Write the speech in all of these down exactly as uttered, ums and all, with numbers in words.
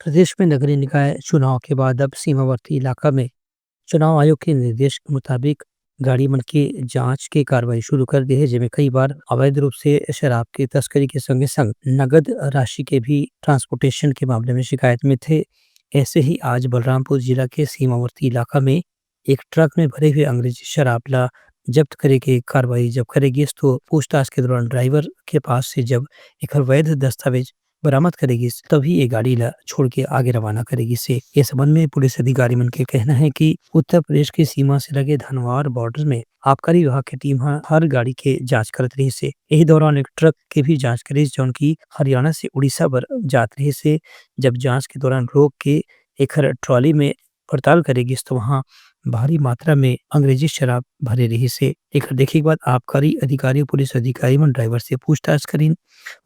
प्रदेश में नगरीय निकाय चुनाव के बाद अब सीमावर्ती इलाका में चुनाव आयोग के निर्देश के मुताबिक गाड़ी मन के जांच के कार्रवाई शुरू कर दी है, जेमे कई बार अवैध रूप से शराब की तस्करी के संगे संग नगद राशि के भी ट्रांसपोर्टेशन के मामले में शिकायत मिलथे। ऐसे ही आज बलरामपुर जिला के सीमावर्ती इलाका में एक ट्रक में भरे हुए अंग्रेजी शराब ला जब्त करे के कार्रवाई जब करे गिस, तो पूछताछ के दौरान ड्राइवर के पास से जब एकर वैध दस्तावेज बरामद करे गिस, तभी ये गाड़ी ला छोड़ के आगे रवाना करे गिस हे। ये संबंध में पुलिस अधिकारी मन के कहना है कि उत्तर प्रदेश के सीमा से लगे धनवार बॉर्डर में आबकारी विभाग के टीम ह हर गाड़ी के जांच करत रहिस हे। यही दौरान एक ट्रक के भी जांच करिस, जौन की हरियाणा से उड़ीसा बर जात रहिस हे। जब जांच के दौरान रोक के एखर ट्रॉली में पड़ताल करे गिस, तो वहां भारी मात्रा में अंग्रेजी शराब भरे रहिस हे। एकर देखे के बाद आबकारी अधिकारी, पुलिस अधिकारी मन ड्राइवर से पूछताछ करिन।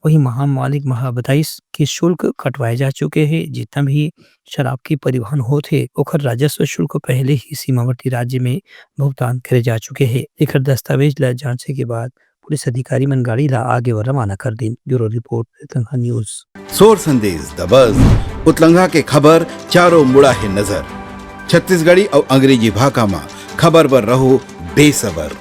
वहीं महामालिक महा बताइस कि शुल्क कटवाए जा चुके हे, जितना भी शराब की परिवहन होत हे, ओकर राजस्व शुल्क पहले ही सीमावर्ती राज्य में भुगतान करे जा चुके हे। एकर दस्तावेज ला जांचे के बाद पुलिस अधिकारी मन गाड़ी ला आगे बर रवाना कर दिन। Bureau report, Utlangha news. सोर संदेश दबस, उतलंघा के खबर चारों मुड़ा हे नजर। छत्तीसगढ़ी अउ अंग्रेजी भाखा म खबर बर रहो बेसबर।